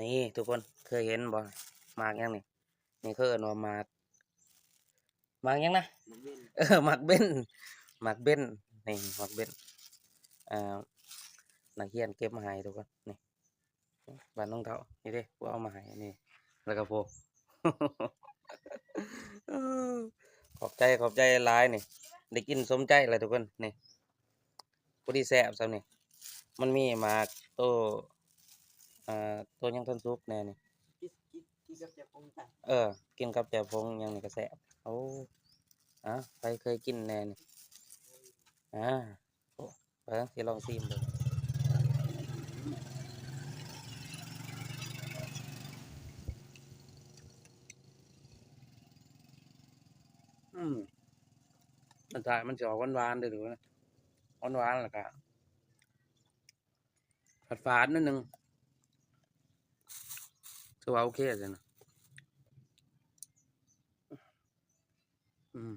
ນີ້ທຸກຄົນເຄີຍເຫັນບໍ່? ໝາກຫຍັງນີ້? ນີ້ເຂົາເອີ້ນວ່າໝາກ ໝາກຫຍັງນະ? ໝາກເບັນ ເອີ ໝາກເບັນ ໝາກເບັນ ນີ້ໝາກເບັນ ເອີ ນັກຮຽນເກັບມາໃຫ້ທຸກຄົນ ນີ້ ບ້ານນ້ອງເຖົ້າ ນີ້ເດ້ ຜູ້ເອົາມາໃຫ້ ນີ້ ແລ້ວກໍຜູ້ ຂອບໃຈ ຂອບໃຈຫຼາຍນີ້ ໄດ້ກິນສົມໃຈແລ້ວທຸກຄົນ ນີ້ ພໍດີແຊບສ່ຳນີ້ ມັນມີໝາກໂຕ ອ່າ ໂຕຫຍັງທັນສຸກແດ່ນີ້ ກິນ ກິນ ກິນກັບແຈ່ວປົງ ເອີ ກິນກັບແຈ່ວປົງຫຍັງນີ້ກໍແຊບ ໂອ້ ອາ ໃຜເຄີຍກິນແດ່ນີ້ ອາ ໂອ້ ເບິ່ງ ຊິລອງຊີມເບິ່ງ ອືມ ມັນຖ້າມັນຊິອອກຫວານໆເດີ້ ຫວານໆ ແລ້ວກໍ ຝາດໆ ໜ້ອຍໜຶ່ງ ຖືວ່າໂອເຄແລ້ວນະ ອືມ.